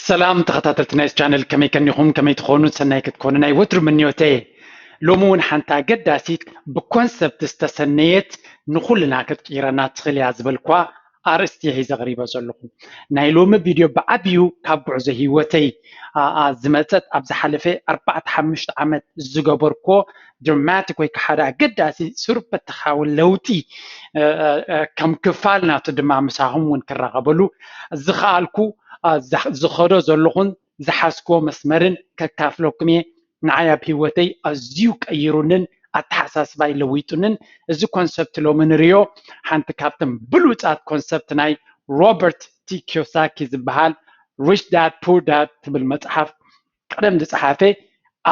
ሰላም ተኸታተልቲ ናይ ቻነል፣ ከመይ ከኒኹም? ከመይ ትኾኑ? ሰናይ ክትኮኑ ናይ ወትሩ ምንዮተይ። ሎሚ እውን ሓንቲ ኣገዳሲት ብኮንሰፕት ዝተሰነየት ንኹልና ክትቅይረና ትኽእል እያ ዝበልኳ ኣርእስቲ ሒዘ ቀሪበ ዘለኹ። ናይ ሎሚ ቪድዮ ብዓብዩ ካብ ጉዕዞ ህይወተይ ዝመፀት ኣብ ዝሓለፈ ኣርባዕተ ሓሙሽተ ዓመት ዝገበርኮ ድራማቲክ ወይ ከዓ ሓደ ኣገዳሲ ሱር በተኻዊ ለውጢ ከም ክፋል ናቱ ድማ ምሳኹም እውን ክራኸበሉ ዝኸኣልኩ ዝኸዶ ዘለኹን ዝሓዝክዎ መስመርን ከካፍለኩም እየ። ንዓይ ኣብ ህይወተይ ኣዝዩ ቀይሩንን ኣተሓሳስባይ ለዊጡንን እዚ ኮንሰፕት ሎሚ ንሪኦ ሓንቲ ካብቶም ብሉፃት ኮንሰፕት ናይ ሮበርት ቲ ኪዮሳኪ ዝበሃል ሪች ዳድ ፑር ዳድ ትብል መፅሓፍ ቀደም ዝፀሓፈ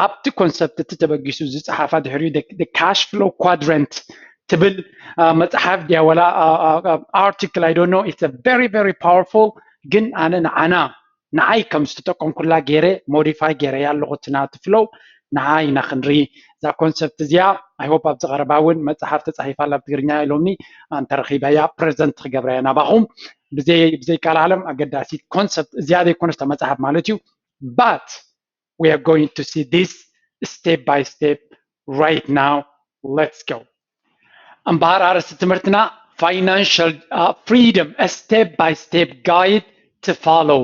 ኣብቲ ኮንሰፕት እቲ ተበጊሱ ዝፀሓፋ ድሕሪኡ ካሽ ፍሎ ኳድረንት ትብል መፅሓፍ ድያ ወላ ኣርቲክል I don't know, it's very very powerful። ግን ኣነ ንዓና ንዓይ ከም ዝተጠቀምኩላ ገይረ ሞዲፋይ ገይረ እያ ኣለኹ እቲ ናቲ ፍሎው ንዓይ ኢና ክንርኢ እዛ ኮንሰፕት እዚኣ። I hope ኣብዚ ቀረባ እውን መፅሓፍ ተፃሒፋ ኣላ ብትግርኛ ኢሎምኒ እንተረኺበያ ፕሬዘንት ክገብራ እየ ናባኹም። ብዘይ ብዘይ ቃል ዓለም ኣገዳሲት ኮንሰፕት እዚኣ ዘይኮነስ እታ መፅሓፍ ማለት እዩ። But we are going to see this step by step right now. Let's go. እምበኣር ኣርእስቲ ትምህርትና Financial Freedom, a step by step guide to follow።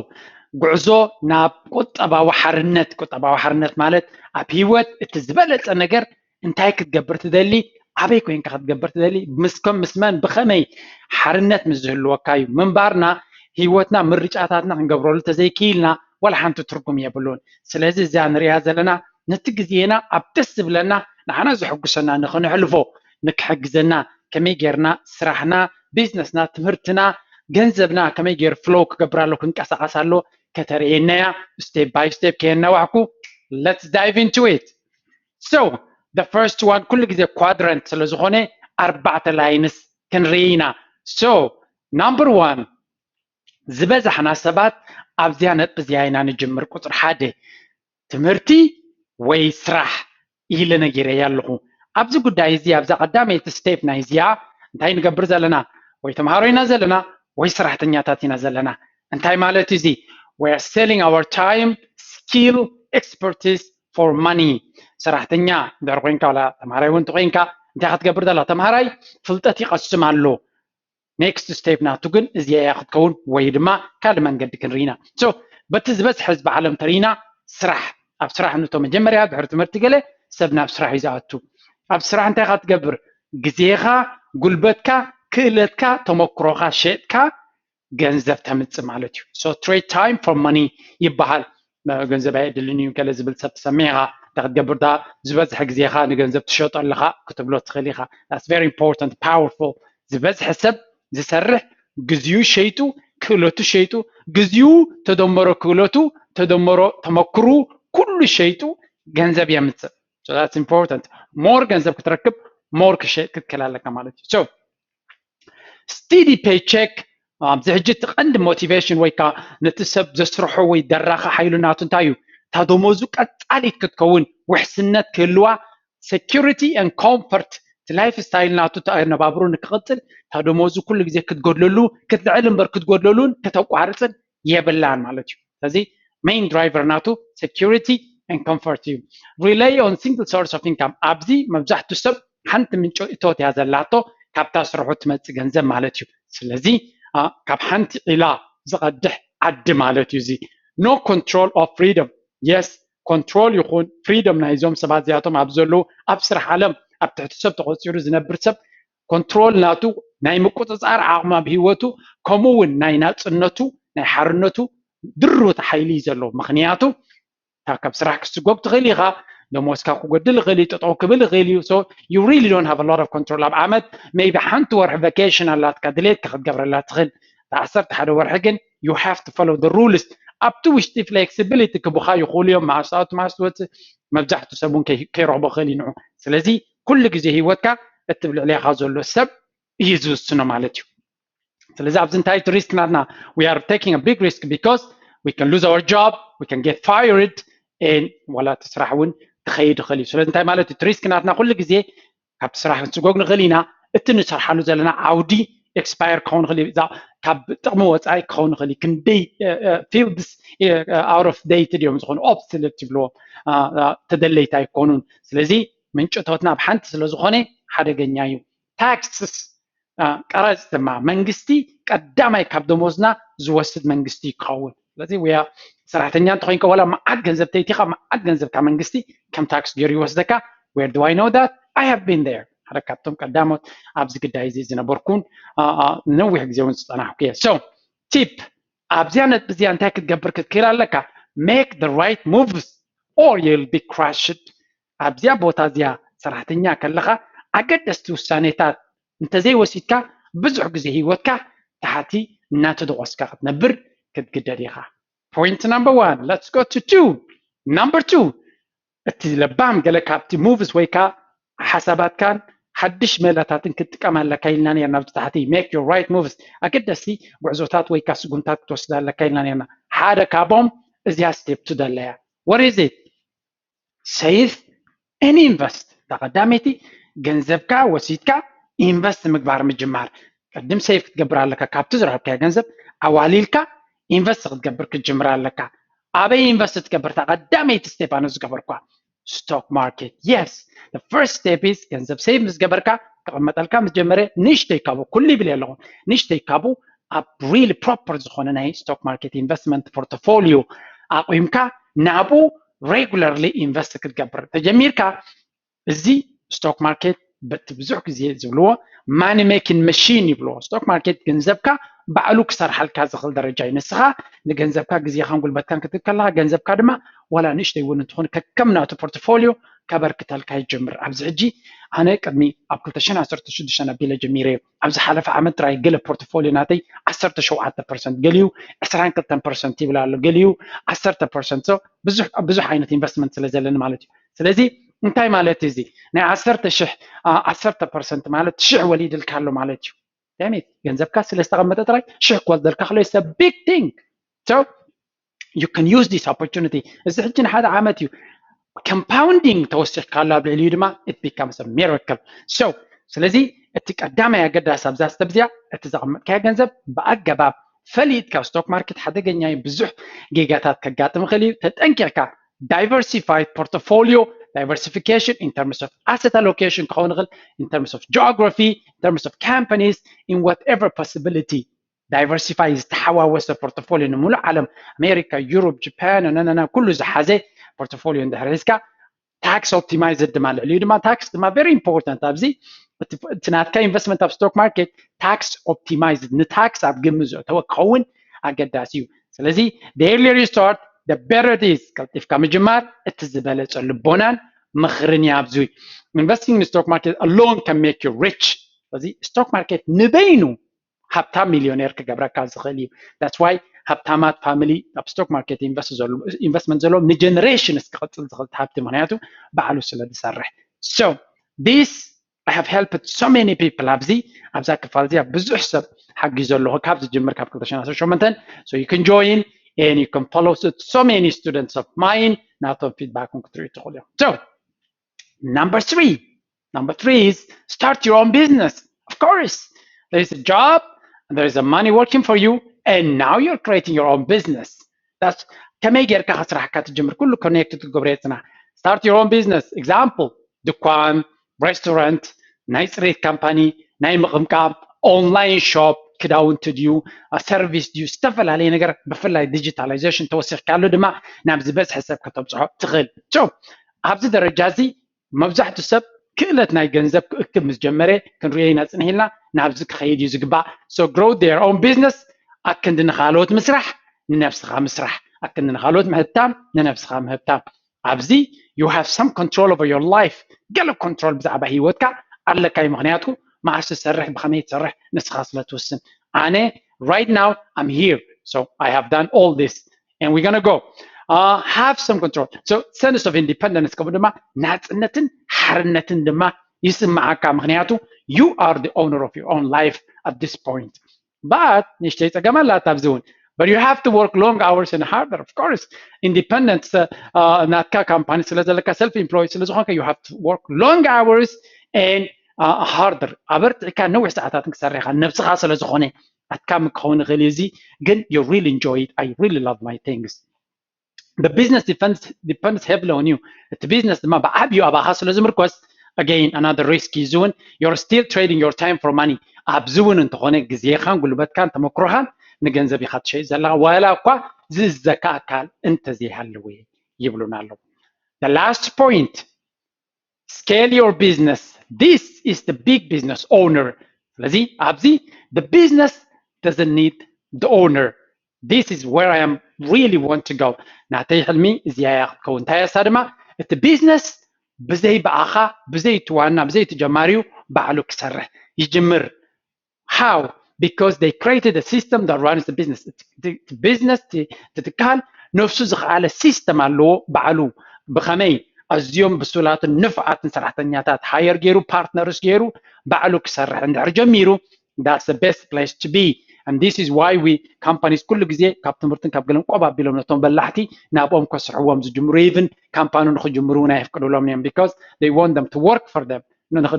ጉዕዞ ናብ ቁጠባዊ ሓርነት። ቁጠባዊ ሓርነት ማለት ኣብ ህይወት እቲ ዝበለፀ ነገር እንታይ ክትገብር ትደሊ፣ ኣበይ ኮይንካ ክትገብር ትደሊ፣ ምስ ከም ምስ መን ብኸመይ ሓርነት ምስ ዝህልወካ እዩ። ምንባርና ህይወትና ምርጫታትና ክንገብረሉ ተዘይክኢልና ዋላ ሓንቲ ትርጉም የብሉን። ስለዚ እዚኣ ንሪኣ ዘለና ነቲ ግዜና ኣብ ደስ ዝብለና ንዓና ዘሐጉሰና ንኽንሕልፎ ንክሕግዘና ከመይ ጌርና ስራሕና፣ ቢዝነስና፣ ትምህርትና፣ ገንዘብና ከመይ ጌር ፍሎው ክገብር ኣሎ ክንቀሳቐስ ኣሎ ከተርእየና እያ። Step by step ከየናዋሕኩ let's dive into it. So the first one ኩሉ ግዜ ኳድረንት ስለ ዝኾነ ኣርባዕተ ላይንስ ክንርኢ ኢና። So number one ዝበዛሕና ሰባት ኣብዚኣ ነጥቢ እዚኣ ኢና ንጅምር። ቁፅሪ ሓደ ትምህርቲ ወይ ስራሕ ኢለ ነጊረያ ኣለኹ። ኣብዚ ጉዳይ እዚ ኣብዛ ቀዳመይቲ ስቴፕ ናይ እዚኣ እንታይ ንገብር ዘለና? ወይ ተምሃሮ ኢና ዘለና ወይ ሰራሕተኛታት ኢና ዘለና። እንታይ ማለት እዩ እዚ? We are selling our time, skill, expertise for money። ሰራሕተኛ እንድሕር ኮይንካ ዋላ ተምሃራይ እውን እንተኮይንካ እንታይ ክትገብር ዘላ? ተምሃራይ ፍልጠት ይቐስም ኣሎ። ኔክስት ስቴፕ ናቱ ግን እዚኣ እያ ክትከውን ወይ ድማ ካልእ መንገዲ ክንርኢና። So በቲ ዝበዝሐ ህዝቢ ዓለም ተርኢና ስራሕ ኣብ ስራሕ እንቶ መጀመርያ ድሕሪ ትምህርቲ ገለ ሰብ ናብ ስራሕ እዩ ዝኣቱ። ኣብ ስራሕ እንታይ ኢኻ ትገብር? ግዜኻ፣ ጉልበትካ፣ ክእለትካ፣ ተመክሮኻ ሸጥካ ገንዘብ ተምፅእ ማለት እዩ። So trade time for money ይበሃል። ገንዘብ ኣየድልን እዩ ገለ ዝብል ሰብ ትሰምዕ ኢኻ። እንታይ ክትገብር ዳ ዝበዝሐ ግዜኻ ንገንዘብ ትሸጦ ኣለኻ ክትብሎ ትኽእል ኢኻ። That's very important, powerful። ዝበዝሐ ሰብ ዝሰርሕ ግዜኡ ሸይጡ ክእለቱ ሸይጡ ግዜኡ ተደመሮ ክእለቱ ተደመሮ ተመክሩ ኩሉ ሸይጡ ገንዘብ የምፅእ። So that's important. ሞር ገንዘብ ክትረክብ ሞር ክሸጥ ክትክእል ኣለካ ማለት እዩ። So steady paycheck ኣብዚ ሕጂ እቲ ቀንዲ ሞቲቬሽን ወይ ከዓ ነቲ ሰብ ዘስርሖ ወይ ደራኺ ሓይሉ ናቱ እንታይ እዩ? እታ ደሞዙ ቀፃሊት ክትከውን ውሕስነት ክህልዋ security and comfort እቲ ላይፍ ስታይል ናቱ ኣነባብሩ ንክቕፅል እታ ደሞዙ ኩሉ ግዜ ክትጎድለሉ ክትልዕል እምበር ክትጎድለሉን ከተቋርፅን የብላን ማለት እዩ። ስለዚ ሜይን ድራይቨር ናቱ security and comfort እዩ። Rely on single source of income ኣብዚ መብዛሕትኡ ሰብ ሓንቲ ምንጪ እቶት እያ ዘላቶ ካብታ ስርሑ ትመፅእ ገንዘብ ማለት እዩ። ስለዚ ካብ ሓንቲ ዒላ ዝቐድሕ ዓዲ ማለት እዩ እዚ። No control of freedom. Yes, ኮንትሮል ይኹን ፍሪደም ናይዞም ሰባት እዚኣቶም ኣብ ዘለዉ ኣብ ስራሕ ዓለም ኣብ ትሕቲ ሰብ ተቆፂሩ ዝነብር ሰብ ኮንትሮል ናቱ ናይ ምቁፅፃር ዓቕሚ ኣብ ህይወቱ ከምኡ እውን ናይ ናፅነቱ ናይ ሓርነቱ ድሩት ሓይሊ እዩ ዘለዎ። ምክንያቱ ካብ ስራሕ ክስጎግ ትኽእል ኢኻ፣ ደሞዝካ ክጎድል ይኽእል እዩ፣ ጠጠው ክብል ይኽእል እዩ። So you really don't have a lot of control። ኣብ ዓመት maybe ሓንቲ ወርሒ ቫኬሽን ኣላትካ ድሌትካ ክትገብረላ ትኽእል። ዓሰርተ ሓደ ወርሒ ግን you have to follow the rules። ኣብቲ ውሽጢ ፍሌክሲቢሊቲ ክቡኻ ይኽእሉ እዮም። መዓስ ትኣቱ መዓስ ትወፅእ መብዛሕትኡ ሰብ እውን ከይረኽቦ ክኽእል እዩ ንዑ። ስለዚ ኩሉ ግዜ ህይወትካ እቲ ኣብ ልዕሌኻ ዘሎ ሰብ እዩ ዝውስኖ ማለት እዩ። ስለዚ ኣብዚ እንታይ እቲ ሪስክ ናትና? We are taking a big risk because we can lose our job, we can get fired, and ዋላ እቲ ስራሕ እውን ክኸይድ ይኽእል እዩ። ስለዚ እንታይ ማለት እዩ? እቲ ሪስክ ናትና ኩሉ ግዜ ካብቲ ስራሕ ክንስጎግ ንኽእል ኢና። እቲ ንሰርሓሉ ዘለና ዓውዲ expire ክኸውን ይኽእል እዩ፣ ካብ ጥቕሚ ወፃኢ ክኸውን ይኽእል እዩ። ክንደይ fields out of date እዮም ዝኾኑ፣ obsolete ይብልዎም፣ ተደለይቲ ኣይኮኑን። ስለዚ ምንጭቶትና ኣብ ሓንቲ ስለዝኾነ ሓደገኛ እዩ። Taxes ቀረፅ ድማ መንግስቲ ቀዳማይ ካብ ደሞዝና ዝወስድ መንግስቲ ክኸውን። ስለዚ ወያ ሰራሕተኛ እንተኮይንካ ዋላ መዓት ገንዘብ ተይቲኻ መዓት ገንዘብ ካብ መንግስቲ ከም ታክስ ገይሩ ይወስደካ። Where do I know that? I have been there። ሓደ ካብቶም ቀዳሞት ኣብዚ ግዳይ እዚ ዝነበርኩን ነዊሕ ግዜ እውን ዝፀናሕኩ እየ። So tip ኣብዚያ ነጥቢ እዚኣ እንታይ ክትገብር ክትክእል ኣለካ? Make the right moves or you'll be crushed። ኣብዚኣ ቦታ እዚኣ ሰራሕተኛ ከለኻ ኣገደስቲ ውሳኔታት እንተዘይወሲድካ ብዙሕ ግዜ ህይወትካ ታሕቲ እናተደቆስካ ክትነብር ክትግደድ ኢኻ። Point number one. Let's go to two. Number two. እቲ ለባም ገለ ካብቲ moves ወይ ከዓ ሓሳባትካን ሓድሽ ሜላታትን ክትጥቀም ኣለካ ኢልና ነርና። ኣብዚ ታሕቲ make your right moves፣ ኣገደስቲ ጉዕዞታት ወይ ከዓ ስጉምታት ክትወስድ ኣለካ ኢልና ነርና። ሓደ ካብኦም እዚኣ step two ዘለያ። What is it? Save and invest። እታ ቀዳመይቲ ገንዘብካ ወሲድካ ኢንቨስት ምግባር ምጅማር። ቅድም ሴቭ ክትገብር ኣለካ፣ ካብቲ ዝረኸብካዮ ገንዘብ ኣዋሊልካ ኢንቨስት ክትገብር ክትጅምር ኣለካ። ኣበይ ኢንቨስት ትገብር? እታ ቀዳመይቲ ስቴፕ ኣነ ዝገበርኳ ስቶክ ማርኬት። Yes, the first step is ገንዘብ ሴቭ ምስ ገበርካ ክቕመጠልካ ምስ ጀመረ ንእሽተይ ካብኡ ኩሉ ይብል ኣለኹ ንእሽተይ ካብኡ ኣብ ሪሊ ፕሮፐር ዝኾነ ናይ ስቶክ ማርኬት ኢንቨስትመንት ፖርቶፎሊዮ ኣቑምካ ናብኡ ሬጉለርሊ ኢንቨስት ክትገብር ተጀሚርካ እዚ ስቶክ ማርኬት በቲ ብዙሕ ግዜ ዝብልዎ ማኒ ሜኪንግ መሺን ይብልዎ። ስቶክ ማርኬት ገንዘብካ ባዕሉ ክሰርሓልካ ዝኽእል ደረጃ እዩ። ንስኻ ንገንዘብካ ግዜኻን ጉልበትካን ክትከለኻ ገንዘብካ ድማ ዋላ ንእሽተይ እውን እንትኾን ከከም ናቱ ፖርትፎሊዮ ከበርክተልካ ይጀምር። ኣብዚ ሕጂ ኣነ ቅድሚ ኣብ ክልተ ሽሕን ዓሰርተ ሽዱሽተን ኣቢለ ጀሚረ ኣብዚ ሓለፈ ዓመት ጥራይ ገለ ፖርትፎሊዮ ናተይ ዓሰርተ ሸውዓተ ፐርሰንት ገሊኡ ዕስራን ክልተን ፐርሰንት ይብል ኣሎ ገሊኡ ዓሰርተ ፐርሰንት ብዙሕ ብዙሕ ዓይነት ኢንቨስትመንት ስለ ዘለኒ ማለት እዩ። ስለዚ እንታይ ማለት እዩ እዚ ናይ ዓሰርተ ሽሕ ዓሰርተ ፐርሰንት ማለት ሽሕ ወሊድልካ ኣሎ ማለት እዩ። ዳሜት ገንዘብካ ስለ ዝተቐመጠ ጥራይ ሽሕ ክወልደልካ ከሎ is a big thing. So you can use this opportunity. እዚ ሕጂ ንሓደ ዓመት እዩ ኮምፓውንዲንግ ተወሲኽካ ኣሎ ኣብ ልዕሊኡ ድማ it becomes a miracle. So ስለዚ እቲ ቀዳማይ ኣገዳሲ ኣብዛ ስተብ እዚኣ እቲ ዘቐመጥካዮ ገንዘብ ብኣገባብ ፈሊጥካ ስቶክ ማርኬት ሓደገኛ እዩ ብዙሕ ጌጋታት ከጋጥም ይኽእል እዩ ተጠንቂቕካ diversified portfolio diversification in terms of asset allocation ክኸውን ይኽእል in terms of geography in terms of companies in whatever possibility diversify ዝተሓዋወሰ ፖርትፎሊዮ ንምሉእ ዓለም ኣሜሪካ ዩሮፕ ጃፓን ነነና ኩሉ ዝሓዘ ፖርትፎሊዮ እንድሕር ሒዝካ tax optimized ድማ ልዕሊኡ ድማ ታክስ ድማ very important ኣብዚ እቲ ናትካ ኢንቨስትመንት ኣብ ስቶክ ማርኬት tax optimized ንታክስ ኣብ ግምት ዘእተወ ክኸውን ኣገዳሲ እዩ። ስለዚ the earlier you start the better it is ቀልጢፍካ ምጅማር እቲ ዝበለፀ ልቦናን ምኽርን እዩ። ኣብዚ investing in stock market alone can make you rich። ስለዚ ስቶክ ማርኬት ንበይኑ ሃብታም ሚልዮኔር ክገብረካ ዝኽእል እዩ። That's why ሃብታማት ፋሚሊ ኣብ ስቶክ ማርኬት ኢንቨስትመንት ዘለዎም ንጀነሬሽንስ ክቕፅል ዝኽእል ሃብቲ ምክንያቱ ባዕሉ ስለ ዝሰርሕ። So this I have helped so many people ኣብዚ ኣብዛ ክፋል እዚኣ ብዙሕ ሰብ ሓጊዘ ኣለኹ ካብ ዝጅምር ካብ ክልተ ሽሕን ዓሰርተ ሸሞንተን። So you can join and you can follow so many students of mine ናቶም ፊድባክ እውን ክትሪኡ ትኽእሉ እዮም። So number three. Number three is start your own business. Of course, there is a job and there is a money working for you, and now you're creating your own business. That's ከመይ ጌርካ ከስራሕካ ትጀምር ኩሉ ኮኔክትድ ትገብሮ የፅና start your own business example ድኳን ሬስቶራንት ናይ ፅሬት ካምፓኒ ናይ ምቕምቃም ኦንላይን ሾፕ ክዳውንቲ ድዩ ሰርቪስ ድዩ ዝተፈላለየ ነገር ብፍላይ ዲጂታላይዜሽን ተወሲኽካሉ ድማ ናብ ዝበዝሐ ሰብ ከተብፅሖ ትኽእል። ኣብዚ ደረጃ እዚ መብዛሕትኡ ሰብ ክእለት ናይ ገንዘብ ክእክብ ምስ ጀመረ ክንሪኦ ኢና ፅንሕ ኢልና ናብዚ ክኸይድ እዩ ዝግባእ። So grow their own business ኣክንዲ ንኻልኦት ምስራሕ ንነብስኻ ምስራሕ ኣክንዲ ንኻልኦት ምሕታም ንነብስኻ ምህብታም ኣብዚ you have some control over your life ገለ ኮንትሮል ብዛዕባ ህይወትካ ኣለካ እዩ ምክንያቱ መዓስ ትሰርሕ ብኸመይ ትሰርሕ ንስኻ ስለ ትውስን ኣነ right now I'm here so I have done all this and we're gonna go uh, have some control so sense of independence ከምኡ ድማ ናፅነትን ሓርነትን ድማ ይስምዓካ ምክንያቱ you are the owner of your own life at this point but ንእሽተይ ፀገም ኣላት ኣብዚ እውን but you have to work long hours and harder of course independent uh, ናትካ ካምፓኒ ስለ ዘለካ self employed ስለ ዝኾንካ you have to work long hours and harder ኣበርቲዕካ ነዊሕ ሰዓታትን ክሰርሕ ኢኻ። ነብስኻ ስለ ዝኾነ ኣድካሚ ክኸውን ይኽእል እዩ። እዚ ግን you really enjoy it. I really love my things. The business depends depends heavily on you. እቲ ቢዝነስ ድማ ብዓብዩ ኣባኻ ስለ ዝምርኮስ again another risk እዩ። እዚ እውን you're still trading your time for money። ኣብዚ እውን እንተኾነ ግዜኻን ጉልበትካን ተመክሮኻን ንገንዘብ ኢኻ ትሸይጥ ዘለኻ ዋላ እኳ ዝእዘካ ኣካል እንተዘይሃለወ ይብሉና ኣለዉ። The last point, scale your business. This is the big business owner. ስለዚ ኣብዚ the business doesn't need the owner. This is where I am really want to go. ናተይ ሕልሚ እዚኣ እያ ክትከውን። እንታይ እያ እሳ ድማ? እቲ ቢዝነስ ብዘይ ብኣኻ፣ ብዘይ እቲ ዋና፣ ብዘይ እቲ ጀማሪኡ ባዕሉ ክሰርሕ ይጅምር። How? Because they created a system that runs the business. እቲ ቢዝነስ ትካል ነፍሱ ዝኸኣለ ሲስተም ኣለዎ ባዕሉ። ብኸመይ? ኣዝዮም ብሱላትን ንፍዓትን ሰራሕተኛታት ሃየር ገይሩ፣ ፓርትነርስ ገይሩ ባዕሉ ክሰርሕ እንድሕር ጀሚሩ that's the best place to be. And this is why we companies ኩሉ ግዜ ካብ ትምህርትን ካብ ገለን ቆብ ኣቢሎም ነቶም በላሕቲ ናብኦም ከስርሕዎም ዝጅምሩ፣ even ካምፓኒ ንክጅምሩ እውን ኣየፍቅዱሎም እዮም። Because they want them to work for them.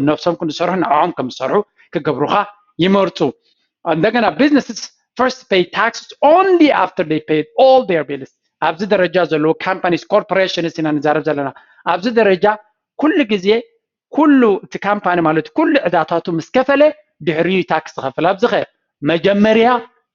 ነፍሶም ክንሰርሑ ንዕኦም ከም ዝሰርሑ ክገብሩኻ ይመርፁ። እንደገና businesses first pay taxes only after they paid all their bills. ኣብዚ ደረጃ ዘለዉ companies, corporations ኢና ንዛረብ ዘለና። ኣብዚ ደረጃ ኩሉ ግዜ ኩሉ እቲ ካምፓኒ ማለት ኩሉ ዕዳታቱ ምስ ከፈለ ድሕሪኡ ታክስ ዝኸፍል። ኣብዚ ኸ መጀመርያ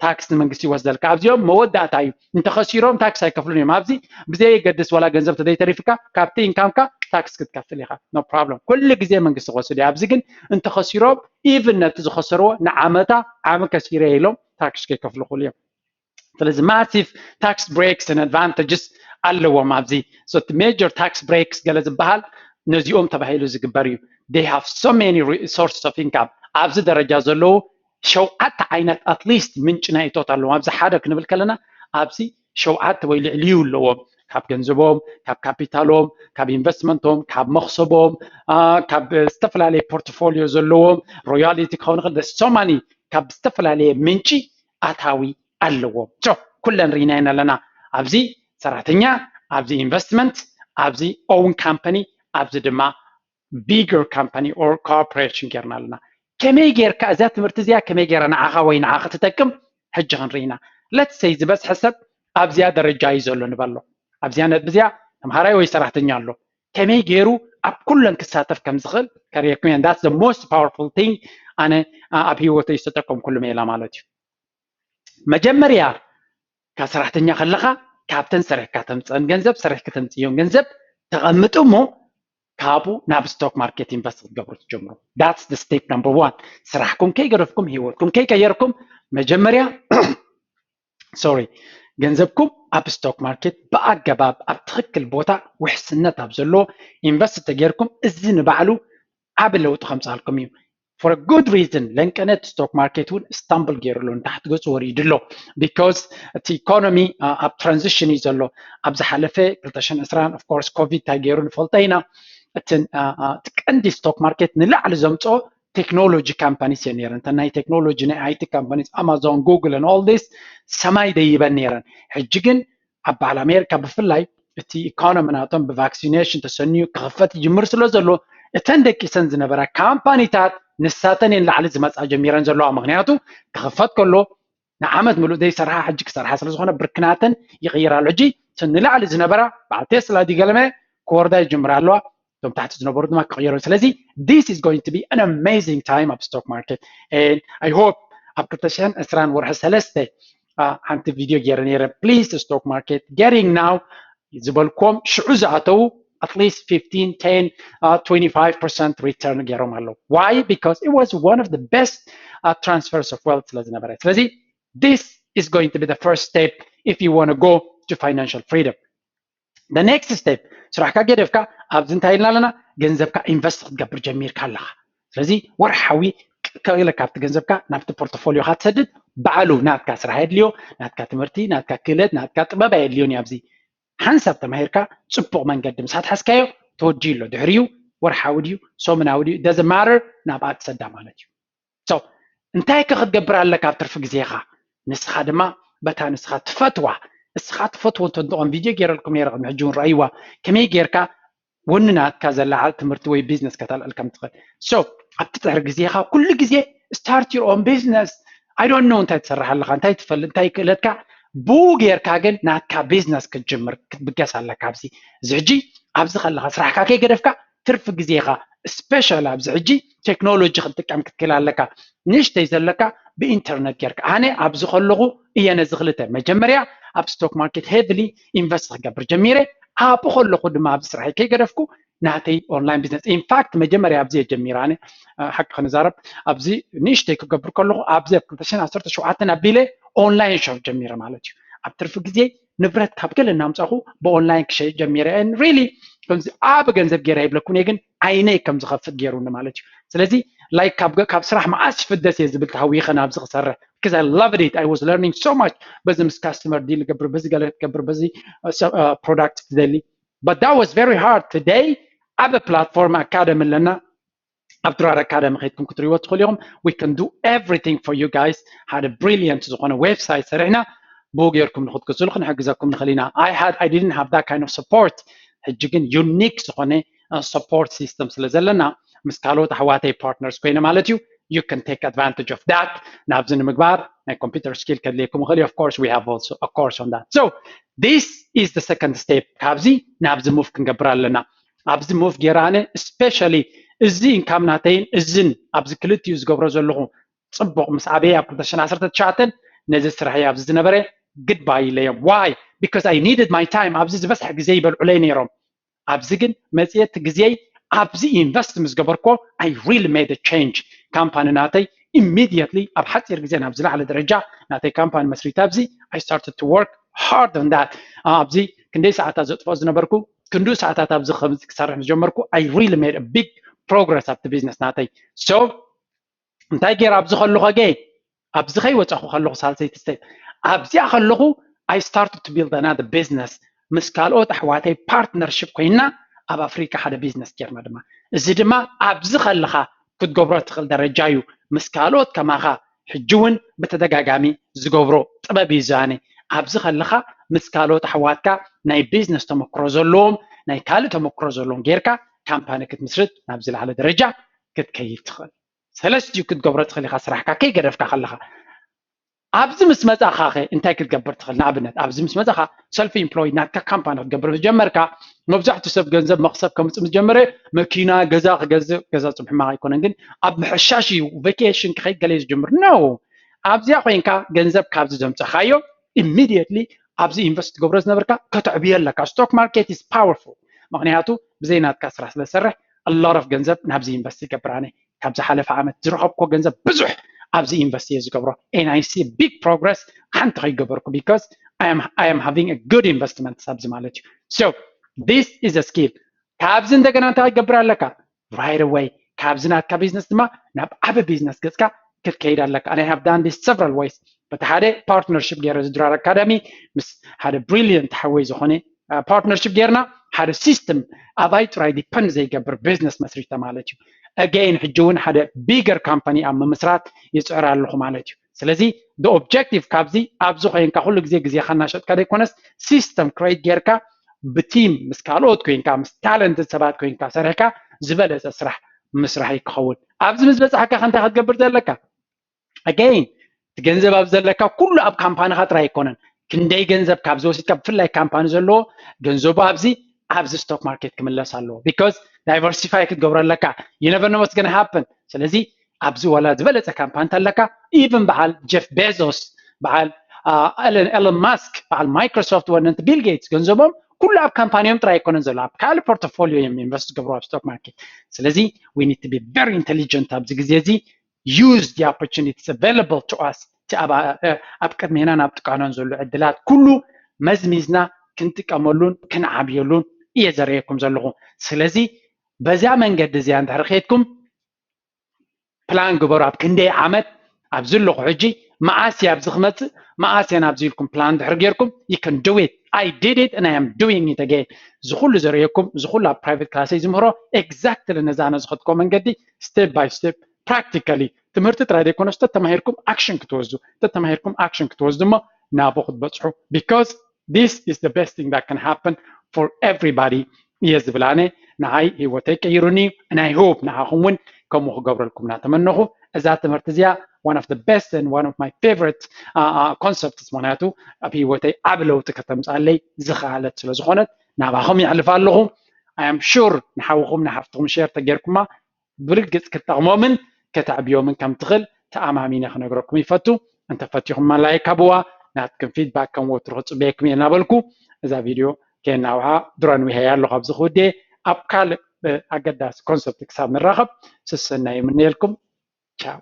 ታክስ ንመንግስቲ ይወስደልካ። ኣብዚኦም መወዳእታ እዩ። እንተኸሲሮም ታክስ ኣይከፍሉን እዮም። ኣብዚ ብዘየገድስ ዋላ ገንዘብ ተዘይተሪፍካ ካብቲ ኢንካምካ ታክስ ክትከፍል ኢኻ። No problem። ኩሉ ግዜ መንግስቲ ክወስድ እዩ። ኣብዚ ግን እንተኸሲሮም ኢቭን ነቲ ዝኸሰርዎ ንዓመታ ዓሚ ከሲረ ኢሎም ታክስ ከይከፍሉ ይኽእሉ እዮም። ስለዚ massive tax breaks and advantages ኣለዎም ኣብዚ። So major tax breaks ገለ ዝበሃል ነዚኦም ተባሂሉ ዝግበር እዩ። They have so many sources of income። ኣብዚ ደረጃ ዘለዉ ሸውዓተ ዓይነት at least ምንጪ ናይ እቶት ኣለዎም። ኣብዚ ሓደ ክንብል ከለና ኣብዚ ሸውዓተ ወይ ልዕሊኡ ኣለዎም። ካብ ገንዘቦም፣ ካብ ካፒታሎም፣ ካብ ኢንቨስትመንቶም፣ ካብ መኽሰቦም፣ ካብ ዝተፈላለየ ፖርትፎሊዮ ዘለዎም፣ ሮያሊቲ ክኸውን ይኽእል፣ so many ካብ ዝተፈላለየ ምንጪ ኣታዊ ኣለዎም። So ኩለን ርኢናየን ኣለና። ኣብዚ ሰራሕተኛ፣ ኣብዚ ኢንቨስትመንት፣ ኣብዚ own company፣ ኣብዚ ድማ bigger company or corporation ጌርና ኣለና። ከመይ ጌርካ እዛ ትምህርቲ እዚኣ ከመይ ጌራ ንዓኻ ወይ ንዓኻ ትጠቅም ሕጂ ክንርኢ ኢና። Let's say ዝበዝሐ ሰብ ኣብዚኣ ደረጃ እዩ ዘሎ ንበሎ። ኣብዚኣ ነጥቢ እዚኣ ተምሃራይ ወይ ሰራሕተኛ ኣሎ። ከመይ ገይሩ ኣብ ኩለን ክሳተፍ ከም ዝኽእል ከርእየኩም እየ። That's the most powerful thing ኣነ ኣብ ህይወተይ ዝተጠቀምኩሉ ሜላ ማለት እዩ። መጀመርያ ካብ ሰራሕተኛ ከለኻ ካብተን ሰሪሕካ ተምፅአን ገንዘብ፣ ሰሪሕኪ ተምፅእዮም ገንዘብ ተቐምጡ እሞ ካብኡ ናብ ስቶክ ማርኬት ኢንቨስት ክትገብሩ ትጀምሩ። That's the step number one። ስራሕኩም ከይገደፍኩም፣ ህይወትኩም ከይቀየርኩም መጀመርያ sorry ገንዘብኩም ኣብ ስቶክ ማርኬት ብኣገባብ ኣብ ትኽክል ቦታ ውሕስነት ኣብ ዘለዎ ኢንቨስት ተጌርኩም እዚ ንባዕሉ ዓቢ ለውጢ ከምፅኣልኩም እዩ። For a good reason ለንቀነት ስቶክ ማርኬት እውን ስታምብል ገይሩ ኣሎ፣ ንታሕቲ ገፁ ወሪዱ ኣሎ። Because እቲ ኢኮኖሚ ኣብ ትራንዚሽን እዩ ዘሎ። ኣብ ዝሓለፈ ክልተ ሽሕን ዕስራን of course ኮቪድ እንታይ ገይሩ ንፈልጦ ኢና። እቲ ቀንዲ ስቶክ ማርኬት ንላዕሊ ዘምፅኦ ቴክኖሎጂ ካምፓኒስ እየን ነይረን። እተን ናይ ቴክኖሎጂ ናይ ኣይቲ ካምፓኒስ ኣማዞን፣ ጉግል and all this ሰማይ ደይበን ነይረን። ሕጂ ግን ኣብ በዓል ኣሜሪካ ብፍላይ እቲ ኢኮኖሚ ናቶም ብቫክሲኔሽን ተሰንዩ ክኽፈት ይጅምር ስለ ዘሎ እተን ደቂሰን ዝነበራ ካምፓኒታት ንሳተን እየን ላዕሊ ዝመፃ ጀሚረን ዘለዋ። ምክንያቱ ክኽፈት ከሎ ንዓመት ምሉእ ዘይሰርሓ ሕጂ ክሰርሓ ስለ ዝኾነ ብርክናተን ይቕይራ ኣሎ። ሕጂ እተን ንላዕሊ ዝነበራ በዓል ቴስላ ድገለመ ክወርዳ ይጅምራ ኣለዋ። እቶም ታሕቲ ዝነበሩ ድማ ክቕየሩ። ስለዚ this is going to be an amazing time ኣብ ስቶክ ማርኬት and I hope ኣብ ክልተ ሽሕን ዕስራን ወርሒ ሰለስተ ሓንቲ ቪድዮ ገይረ ነይረ። Please stock market getting now ዝበልኩም ሽዑ ዝኣተዉ at least fifteen, ten, twenty-five percent return ገይሮም ኣለዉ። Why? Because it was one of the best transfers of wealth ስለ ዝነበረ። ስለዚ this is going to be the first step if you want to go to financial freedom. The next step ስራሕካ ገደፍካ ኣብዚ እንታይ ኢልና ኣለና? ገንዘብካ ኢንቨስት ክትገብር ጀሚርካ ኣለኻ። ስለዚ ወርሓዊ ከለ ካብቲ ገንዘብካ ናብቲ ፖርትፎሊዮካ ትሰድድ ባዕሉ ናትካ ስራሕ የድልዮ፣ ናትካ ትምህርቲ፣ ናትካ ክእለት፣ ናትካ ጥበብ ኣየድልዮን እዩ። ኣብዚ ሓንሳብ ተማሂርካ ፅቡቕ መንገዲ ምስ ኣትሓዝካዮ ተወዲኡ ኣሎ። ድሕሪኡ ወርሓዊ ድዩ ሰሙናዊ ድዩ doesn't matter ናብኣ ትሰዳ ማለት እዩ። So እንታይ ከ ክትገብር ኣለካ ኣብ ትርፊ ግዜኻ? ንስኻ ድማ በታ ንስኻ ትፈትዋ፣ እስኻ ትፈትዎ እንተንትኾን ቪድዮ ገይረልኩም ነይረ ቅድሚ ሕጂ እውን ረኣይዋ ከመይ ጌርካ ወኒ ናትካ ዘለዓል ትምህርቲ ወይ ቢዝነስ ከተልዕል ከም ትኽእል። So ኣብቲ ድሕሪ ግዜኻ ኩሉ ግዜ start your own business። I don't know እንታይ ትሰርሕ ኣለኻ፣ እንታይ ትፈልጥ፣ እንታይ ክእለትካ፣ ብኡ ጌርካ ግን ናትካ ቢዝነስ ክትጅምር ክትብገስ ኣለካ። ኣብዚ እዚ ሕጂ ኣብዚ ከለኻ ስራሕካ ከይገደፍካ ትርፊ ግዜኻ special ኣብዚ ሕጂ ቴክኖሎጂ ክትጥቀም ክትክእል ኣለካ። ንእሽተይ ዘለካ ብኢንተርነት ጌርካ። ኣነ ኣብዚ ከለኹ እየ ነዚ ክልተ መጀመርያ ኣብ ስቶክ ማርኬት heavily invest ክገብር ጀሚረ። ኣብኡ ከለኹ ድማ ኣብዚ ስራሐይ ከይገደፍኩ ናተይ ኦንላይን ቢዝነስ። In fact መጀመርያ ኣብዚ እየ ጀሚረ። ኣነ ሓቂ ክንዛረብ ኣብዚ ንእሽተይ ክገብር ከለኹ ኣብዚ ኣብ ክልተ ሽሕን ዓሰርተ ሸውዓተን ኣቢለ ኦንላይን ሾፕ ጀሚረ ማለት እዩ። ኣብ ትርፊ ግዜ ንብረት ካብ ገለ እናምፃኹ ብኦንላይን ክሸይጥ ጀሚረ። And really ከምዚ ዓቢ ገንዘብ ገይረ ኣይብለኩን እየ፣ ግን ዓይነይ ከም ዝኸፍት ገይሩኒ ማለት እዩ። ስለዚ like ካብ ካብ ስራሕ መዓስ ይፍደስ እየ ዝብል ተሃዊኸ ናብዚ ክሰርሕ because I loved it. I was learning so much። በዚ ምስ ካስተመር ዲል ገብር፣ በዚ ገለ ገብር፣ በዚ product ትደሊ። But that was very hard. Today ዓቢ ፕላትፎርም ኣካደሚ ኣለና። ኣብ ድራር ኣካዳሚ ከይድኩም ክትሪእዎ ትኽእሉ ኢኹም። We can do everything for you guys። ሓደ ብሪሊየንት ዝኾነ ዌብሳይት ሰሪሕና ብኡ ጌርኩም ንክትገዝሉ ክንሕግዘኩም ንኽእል ኢና። I had I didn't have that kind of support። ሕጂ ግን ዩኒክ ዝኾነ support system ስለ ዘለና ምስ ካልኦት ኣሕዋተይ ፓርትነርስ ኮይነ ማለት እዩ you can take advantage of that። ናብዚ ንምግባር ናይ ኮምፒውተር ስኪል ከድልየኩም ይኽእል እዩ። Of course we have also a course on that. So this is the second step። ካብዚ ናብዚ ሙቭ ክንገብር ኣለና። ኣብዚ ሙቭ ገይረ ኣነ ስፔሻሊ እዚ ኢንካም ናተይን እዝን ኣብዚ ክልቲኡ ዝገብሮ ዘለኹ ፅቡቕ ምስ ኣበየ ኣብ ክልተ ሽሕን ዓሰርተ ትሽዓተን ነዚ ስራሕ ኣብዚ ዝነበረ ግድባይ ኢለዮም። Why? Because I needed my time። ኣብዚ ዝበዝሐ ግዜ ይበልዑለይ ነይሮም። ኣብዚ ግን መፅየት ግዜይ ኣብዚ ኢንቨስት ምስ ገበርኮ I really made a change። ካምፓኒ ናተይ immediately ኣብ ሓፂር ግዜ ናብ ዝለዓለ ደረጃ ናተይ ካምፓኒ መስሪታ ኣብዚ I started to work hard on that። ኣብዚ ክንደይ ሰዓታት ዘጥፍኦ ዝነበርኩ ክንዱ ሰዓታት ኣብዚ ከምዚ ክሰርሕ ምስ ጀመርኩ I really made a big progress ኣብቲ ቢዝነስ ናተይ። So እንታይ ገይረ ኣብዚ ከለኹ ገይ ኣብዚ ከይወፀኹ ከለኹ ሳልሰይቲ ስቴፕ ኣብዚኣ ከለኹ I started to build another business። ምስ ካልኦት ኣሕዋተይ ፓርትነርሽፕ ኮይና ኣብ ኣፍሪካ ሓደ ቢዝነስ ጌርና ድማ። እዚ ድማ ኣብዚ ከለኻ ክትገብሮ ትኽእል ደረጃ እዩ። ምስ ካልኦት ከማኻ ሕጂ እውን ብተደጋጋሚ ዝገብሮ ጥበብ እዩ ዛነ። ኣብዚ ከለኻ ምስ ካልኦት ኣሕዋትካ ናይ ቢዝነስ ተመክሮ ዘለዎም ናይ ካልእ ተመክሮ ዘለዎም ጌርካ ካምፓኒ ክትምስርት ናብ ዝለዓለ ደረጃ ክትከይድ ትኽእል። ሰለስቲኡ ክትገብሮ ትኽእል ኢኻ ስራሕካ ከይገደፍካ ከለኻ። ኣብዚ ምስ መጻኻ ኸ እንታይ ክትገብር ትኽእል? ንኣብነት ኣብዚ ምስ መጻኻ ሰልፍ ኢምፕሎይድ ናትካ ካምፓኒ ክትገብር ምስ ጀመርካ መብዛሕትኡ ሰብ ገንዘብ መኽሰብ ከምጽእ ምስ ጀመረ መኪና ገዛ ክገዝእ፣ ገዛ ጽቡሕ ሕማቕ ኣይኮነን ግን ኣብ ምሕሻሽ እዩ። ቬኬሽን ክኸይድ ገለ እዩ ዝጅምር። No ኣብዚኣ ኮይንካ ገንዘብ ካብዚ ዘምጻኻዮ ኢሚድየትሊ ኣብዚ ኢንቨስት ትገብሮ ዝነበርካ ከተዕብዮ ኣለካ። Stock market is powerful። ምኽንያቱ ብዘይ ናትካ ስራሕ ስለ ዝሰርሕ a lot of ገንዘብ ናብዚ ኢንቨስት ይገብር። ኣነ ካብ ዝሓለፈ ዓመት ዝረኸብኮ ገንዘብ ብዙሕ ኣብዚ ኢንቨስት እየ ዝገብሮ። And I see big progress ሓንቲ ከይገበርኩ because I am I am having a good investment ኣብዚ ማለት እዩ። So this is a skill። ካብዚ እንደገና እንታይ ክገብር ኣለካ? Right away ካብዚ ናትካ ቢዝነስ ድማ ናብ ዓቢ ቢዝነስ ገጽካ ክትከይድ ኣለካ። And I have done this several ways። በቲ ሓደ ፓርትነርሽፕ ገይረ ዝድራር ኣካዳሚ ምስ ሓደ ብሪሊየንት ሓወይ ዝኾነ ፓርትነርሽፕ ጌርና ሓደ ሲስተም ኣባይ ጥራይ ዲፐንድ ዘይገብር ቢዝነስ መስሪተ ማለት እዩ። Again ሕጂ እውን ሓደ ቢገር ካምፓኒ ኣብ ምምስራት ይፅዕር ኣለኹ ማለት እዩ። ስለዚ ኦብጀክቲቭ ካብዚ ኣብዚ ኮይንካ ኩሉ ግዜ ግዜካ እናሸጥካ ዘይኮነስ ሲስተም ክሬት ጌርካ ብቲም ምስ ካልኦት ኮይንካ ምስ ታለንትድ ሰባት ኮይንካ ሰሪሕካ ዝበለፀ ስራሕ ምስራሕ ይክኸውን። ኣብዚ ምስ በፃሕካ ከ እንታይ ክትገብር ዘለካ? Again እቲ ገንዘብ ኣብ ዘለካ ኩሉ ኣብ ካምፓኒኻ ጥራይ ኣይኮነን። ክንደይ ገንዘብ ካብዚ ወሲድካ ብፍላይ ካምፓኒ ዘለዎ ገንዘቡ ኣብዚ ኣብዚ ስቶክ ማርኬት ክምለስ ኣለዎ። Because ዳይቨርሲፋይ ክትገብሮ ኣለካ። You never know what's gonna happen። ስለዚ ኣብዚ ዋላ ዝበለፀ ካምፓኒ እንተለካ ኢቨን በዓል ጀፍ ቤዞስ በዓል ኤለን ማስክ በዓል ማይክሮሶፍት ወነንቲ ቢል ጌትስ ገንዘቦም ኩሉ ኣብ ካምፓኒዮም ጥራይ ኣይኮነን ዘሎ ኣብ ካልእ ፖርቶፎሊዮ እዮም ኢንቨስት ዝገብሩ ኣብ ስቶክ ማርኬት። ስለዚ we need to be very intelligent ኣብዚ ግዜ እዚ use the opportunities available to us። ኣብ ቅድሜና ናብ ጥቃኖን ዘሎ ዕድላት ኩሉ መዝሚዝና ክንጥቀመሉን ክንዓብየሉን እየ ዘርእየኩም ዘለኹ። ስለዚ በዚያ መንገዲ እዚኣ እንድሕር ከይድኩም ፕላን ግበሩ። ኣብ ክንደይ ዓመት ኣብዚ ኣለኹ ሕጂ መዓስ እየ ኣብዚ ክመፅእ መዓስ እየ ናብዚ ኢልኩም ፕላን ድሕር ጌርኩም you can do it. I did it and I am doing it again። እዚ ኩሉ ዘርእየኩም እዚ ኩሉ ኣብ ፕራይቬት ክላሰይ ዝምህሮ ኤግዛክትሊ ነዛ ነዝኸድኮ መንገዲ step by step practically ትምህርቲ ጥራይ ዘይኮነስ ተተማሂርኩም ኣክሽን ክትወስዱ ተተማሂርኩም ኣክሽን ክትወስዱ እሞ ናብኡ ክትበፅሑ። Because this is the best thing that can happen for everybody እየ ዝብል ኣነ። ንዓይ ህይወተይ ቀይሩኒ እዩ። ናይ ሆፕ ንዓኹም እውን ከምኡ ክገብረልኩም እናተመነኹ፣ እዛ ትምህርቲ እዚኣ one of the best and one of my favorite concepts፣ ምክንያቱ ኣብ ህይወተይ ዓብ ለውጢ ከተምፅኣለይ ዝኸኣለት ስለ ዝኾነት ናባኹም ይሕልፍ ኣለኹ። I am sure ንሓውኹም ንሓፍትኹም ሸር ተጌርኩማ ብርግፅ ክጠቕሞምን ከተዕብዮምን ከም ትኽእል ተኣማሚነ ክነግረኩም ይፈቱ። እንተፈቲኹማ ላይክ ሃብዋ፣ ናትክም ፊድባክ ከም ወትሩ ክፅበየኩም እየ እናበልኩ እዛ ቪድዮ ከየናውሓ ድሮን ውሄ ኣለኹ ኣብዚ ክውዴ። ኣብ ካልእ ኣገዳሲ ኮንሰፕት ክሳብ ንራኸብ ስሰና ይምነየልኩም። ቻው።